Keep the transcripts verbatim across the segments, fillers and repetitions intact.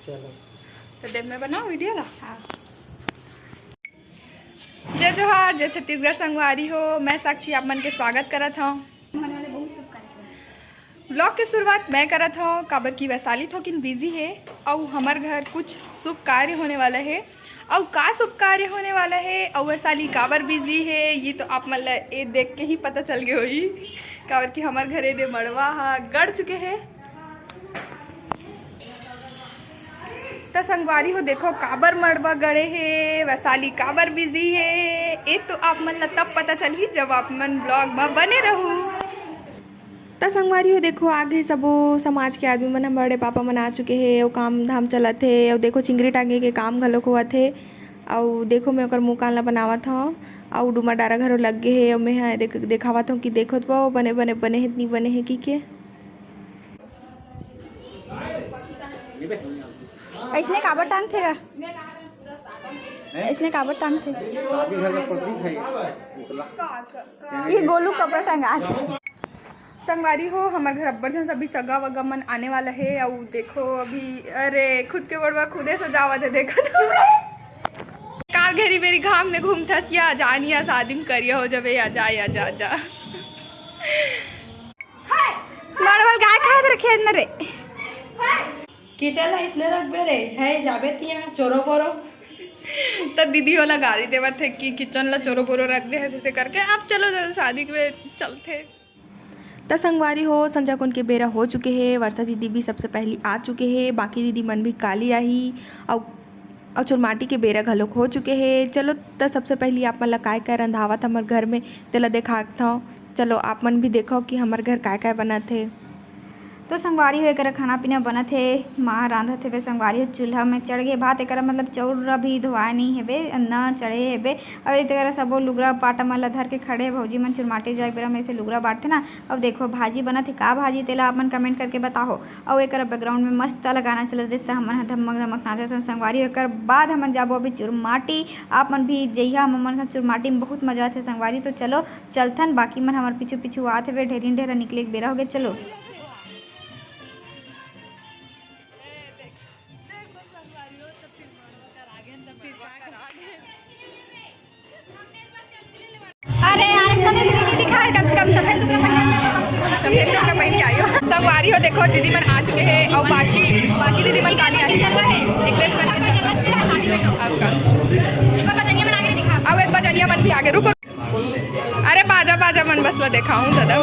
तो देख, मैं बनाऊँ वीडियो ला। हाँ। जय जोहार, जय छत्तीसगढ़ संगवारी हो, मैं साक्षी आप मन के स्वागत करत हूँ। ब्लॉग के शुरुआत मैं करत हूँ, काबर की वैशाली थोकिन बिजी है, अउ हमर घर कुछ शुभ कार्य होने वाला है। अउ का शुभ कार्य होने वाला है, अउ वैशाली काबर बिजी है, ये तो आप मन ला ये देख के ही पता चल गए होही, काबर की हमर घर एदे मड़वा हा गड़ चुके है। त संगवारी हो, देखो काबर मड़वा गड़े हे, वैशाली काबर बिजी हे, ए तो आप मन ला तब पता चलही जब आप मन ब्लॉग म बने रहू। त संगवारी हो, देखो आगे सबो समाज के आदमी मन ह, बड़े पापा मन आ चुके हे, अउ काम धाम चलत हे, अउ देखो चिंगरी टांगे के काम घलोक होवत हे, अउ देखो मैं ओकर मुंह कान ला बनावत हव, अउ डूमा डारा घलो लग गे हे, अउ मैं ह देख, देखावत हव कि देखो तो बने बने बने हे, इतनी बने हे कि के। अइसने काबर टांगथे गा? अइसने काबर टांगथे? शादी घर का प्रतीक है ये पुतला। ये गोलू कपड़ा टंगा दे। संगवारी हो, हमर घर अब्बड़ झन सभी सगा वगा मन आने वाला है। अउ देखो अभी, अरे खुद के बड़वा खुदे सजावत है, देखो तो। कार घेरी बेरी घाम में घूमथस या जानिया शादी में करिया हो जाबे या जा या जा जा। मड़वल गाय खाए रखे न रे। किचन ला इसने रखबे रे, है जाबे तिया चोरो बोरो। त दीदी ओला गाली देवत है कि किचन ला चोरो बोरो रख दे है, ऐसे करके। अब चलो जल्दी शादी के चलते। त संगवारी हो, संझा कुन के बेरा हो चुके हे। वर्षा दीदी भी सबसे पहली आ चुके हे, बाकी दीदी मन भी काली आही। अउ अउ चुरमाटी के बेरा घलोक हो चुके हे। चलो, त सबसे पहिली आप मन ला काय-काय रंधावत हमर घर में, तेला देखाथव। चलो, आप मन भी देखव कि हमर घर काय-काय बनत हे। तो संगवारी हो, एकरा खाना पीना बनत हे, माँ रांधत हेबे। संगवारी हो, चूल्हा में चढ़ गे भात, एकरा मतलब चौर अभी धोवाए नहीं हेबे, न चढ़े हेबे। अब एकरा सबो लुगरा पाटा मन ला धर के खड़े हे। भौजी मन चुरमाटी जाए के बेरा में से लुगरा बांटथे ना। अब देखो, भाजी बनत हे, का भाजी, तेला आप मन comment करके बताओ। अउ एकर background में मस्त वाला गाना चलत रहिस, त हमन ह धमक धमक नाचत हन संगवारी। एकर बाद हमन जाबो अभी चुरमाटी। आप मन भी जइहा हमन साथ चुरमाटी में, बहुत मजा आथे संगवारी। तो चलो चलथन, बाकी मन हमर पीछू पीछू आत हवे, ढेरिन ढेरा निकले के बेरा होगे, चलो। अरे यार, कभी भी नहीं दिखा है, कम से कम सफेद सुथरा पहन के, कम से कम सफेद सुथरा पहन के आइयो। संगवारी हो, देखो दीदी मन आ चुके हैं अउ बाकी, बाकी दीदी मन काली आही। जलवा है। एक ड्रेस पहन के जलवा है, शादी में तो। अब का? एक बार बजनिया मन आगे दिखा। अब एक बजनिया मन भी आगे, रुको। अरे बाजा, बाजा मन बस ला देखाऊं दादा।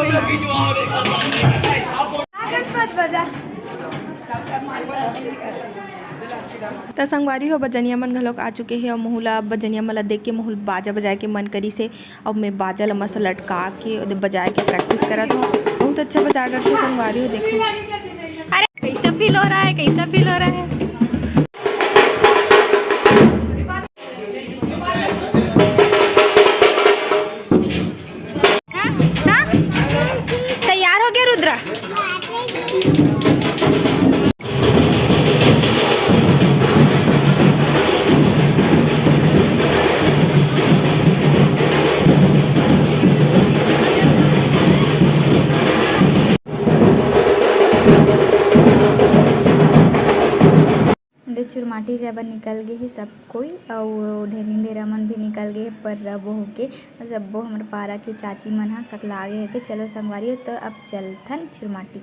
त संगवारी हो, बजनिया मन घलोक आ चुके हे अउ महू ला, बजनिया मन ला देख के महू बाजा बजाए के मन करिस हे। अब मैं बाजा ला मस्त लटका के ओदे बजाए के practice करत हूँ। बहुत अच्छा बजा डरथे संगवारी हो, देखो। अरे कैसा feel हो रहा है, कैसा feel हो रहा है? हाँ? हाँ? तैयार हो गया रुद्रा? दे चुरमाटी जाए बर निकल गे हे सब कोई, अउ ढेरिन ढेरा मन भी निकल गे हे, पर रबो होके सब्बो हमर पारा के चाची मन ह सकला गे हे। चलो संगवारी, तो अब चलथन चुरमाटी।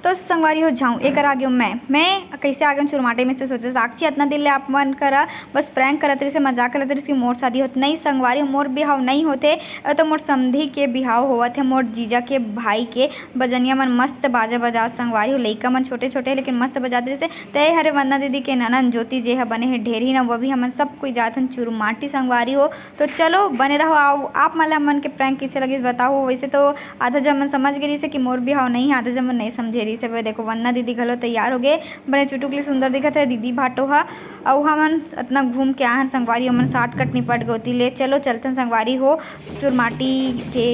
तो संगवारी हो जाऊं, एकर आगे मैं, मैं कइसे आगे चुरमाटी में से सोचे साक्षी अतना दिन ले आप मन करा बस prank करत रहिस, मजाक करत रहिस कि मोर शादी होत नहीं संगवारी, मोर बिहाव नहीं होते, अ, तो मोर समधी के बिहाव होवत हे, मोर जीजा के भाई के। बजनिया मन मस्त बाजा बजात संगवारी हो, लइका मन छोटे छोटे हे लेकिन मस्त बजात रहिस। ते हरे वंदना दीदी के ननन ज्योति जे ह बने हे ढेरी न, वो भी हमन सब कोई जात हन चुरमाटी संगवारी हो। तो चलो बने रहो, आओ आप मन ला हमन के prank कइसे लगिस बताओ। वैसे तो आधा जन मन समझ गे रहिस हे कि मोर बिहाव नहीं हे, आधा जन मन नहीं समझे रहिस हे। वे देखो वंदना दीदी घलो तैयार हो गे, बने चुटुक ले सुंदर दिखत हे दीदी भाटो ह। अउ हमन अतना घूम के आहन संगवारी, हमन shortcut निपट गे ओती ले। चलो चलथन संगवारी हो, चुरमाटी के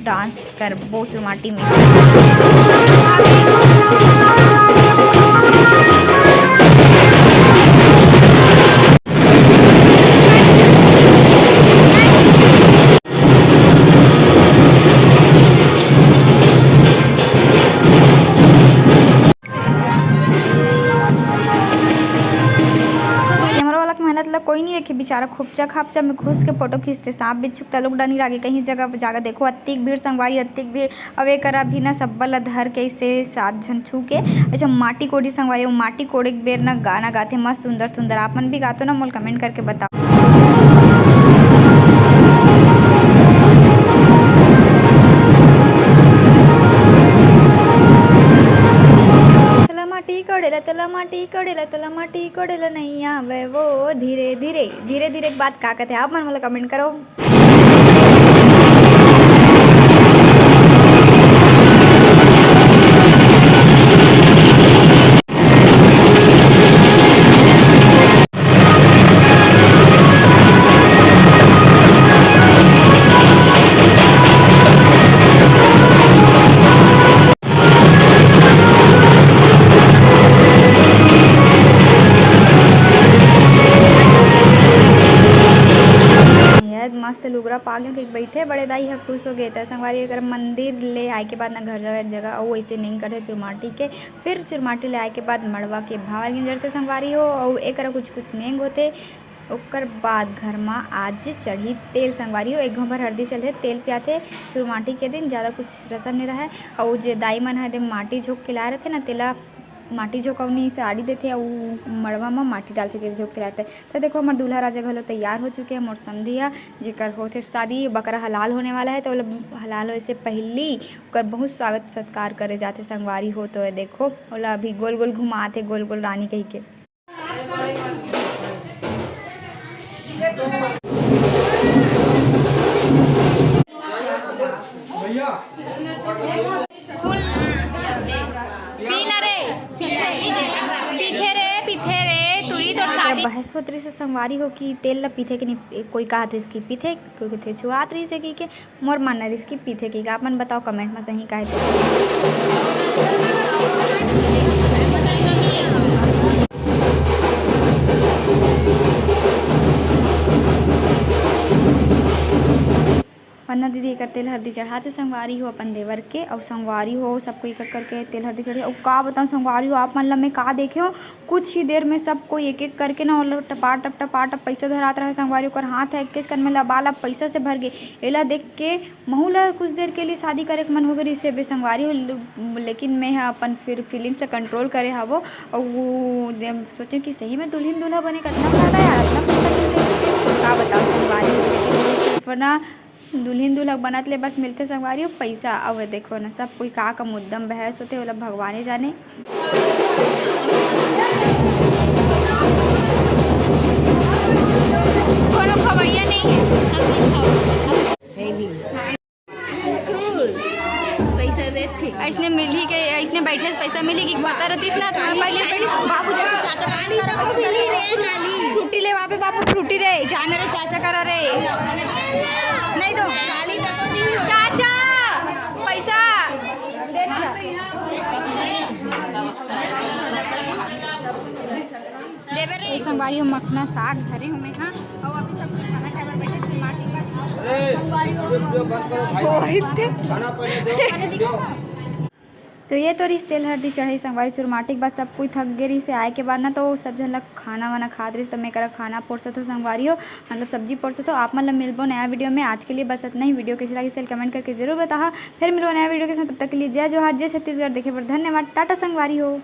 dance करबो चुरमाटी में। कैमरा वाला के मेहनत ला कोई नहीं देखे, बेचारा खोपचा खापचा में घुस के फोटो खींचते, सांप बिच्छू के तलुक डर नहीं लागे कहीं जगह जाकर। देखो अत्तिक भीड़ संगवारी, अत्तिक भीड़। अब एकरा भी ना सब्बा ला धर के इसे सात झन छू के ऐसे माटी कोड़ी संगवारी। वो माटी कोड़े के बेर ना गाना गाथे मस्त सुंदर सुंदर। आप मन भी गातो ना, मोल comment करके बताओ। तला माटी कोड़ेला, तला माटी कोड़ेला, तला माटी कोड़ेला, नहीं आवे वो धीरे धीरे। धीरे धीरे के बात का कहते हैं आप मन मोला comment करो। ये मस्त लुगरा पागे के बैठे बड़े दाई ह खुश हो गए। त संगवारी अगर मंदिर ले आए के बाद ना घर जावे एक जगह, अउ ऐसे नहीं करते चुरमाटी के। फिर चुरमाटी ले आए के बाद मड़वा के भांवर गिंजरते संगवारी हो, अउ एकरा कुछ कुछ नेंग होते। ओकर बाद घर मा आज चढ़ी तेल संगवारी हो, एक घोंभर हरदी चलथे, तेल पियाथे। चुरमाटी के दिन ज़्यादा कुछ रसम नहीं रहे। अउ जे दाई मन ह दे माटी झोंक के लाए रथे ना, तेला माटी झोंकवनी से आड़ी देथे, अउ मड़वा मा माटी डालथे, जेल झोंक के लाए रथे। तो देखो, हमर दूल्हा राजा घलो तैयार हो चुके हैं। मोर समधिया जेकर होथे शादी, बकरा हलाल होने वाला है, तो ओला हलाल होए से पहली ओकर बहुत स्वागत सत्कार करे जाथे संगवारी हो। तो ये देखो, ओला अभी गोल गोल घुमाथे, गोल गोल रानी कही के। फूल पीना रे, पीथे, पीथे रे, पीथे रे, तुरी तोर शादी। बहस होत रहिस हे संगवारी हो कि तेल ला पीथे कि नहीं, कोई कहत रहिस कि पीथे, कोई कथे छुआत रहिस हे कि के। मोर मानना रिस कि पीथे कि का? आप मन बताओ comment में सही काहे तो। वंदना दीदी एकर तेल हरदी चढ़ाथे संगवारी हो अपन देवर के, अउ संगवारी हो सब कोई कर करके तेल हरदी चढ़े। अउ का बताऊं संगवारी हो, आप मन ला मैं का देखे हो, कुछ ही देर में सब कोई एक-एक करके ना ओला टपाटप, टपाटप पइसा धरात रहे संगवारी, ओकर हाथ ह एकेच कन में लबालब पइसा से भर गे। एला देख के महू ला कुछ देर के लिए शादी करे के मन होगे रिहिस हे बे संगवारी हो, ल-, लेकिन मैं ह अपन फिर feelings ला control करे हवो। अउ वो दे-, सोचे कि सही में दुल्हिन दूल्हा बने कतना फायदा यार, अतना पइसा मिलथे। का बताओ संगवारी हो, लेकिन वो सिर्फ ना दुल्हिन दूल्हा बनत ले बस मिलथे संगवारी हो पइसा। अब देखो ना, सब कोई का का मुद्दम बहस होथे, ओला भगवाने जाने। कोनो खवैया नहीं है। पैसा देथे। ऐसने मिलही के, ऐसने बैठे से पैसा मिलही कि बता रहतीस ना, तो मैं पहले, पहले बाबू देख चाचा का सारा पैसा मिली रे, काली। फ्रूटी ले, वहाँ पे बाबू फ्रूटी रे, जाने रे चाचा करा रे। नहीं दो। काली तो दी हो। चाचा, पैसा दे ना। देवे रे। ये संगवारी हो मखना साग धरे हूँ मैं, हाँ। और अभी सब कोई खाना खाए बर बैठे, चुरमाटी का। संगवारी हो। ओहित। खाना पहले दो। अरे देखो। तो ये तो रिस तेल हरदी चढ़ाई संगवारी चुरमाटी के बाद सब कोई थक गे रिस। आए के बाद ना तो सब झन ला खाना वाना खात रिस, तो मैं करा खाना परोसत हो संगवारी हो, मतलब सब्जी परोसत हो। आप मन ला मिलबो नया video में। आज के लिए बस इतना ही। Video कैसे लगी, comment करके जरूर बताहा। फिर मिलबो नया video के साथ, तब तक के लिए जय जोहार, जय छत्तीसगढ़। देखे बर धन्यवाद, टाटा संगवारी हो।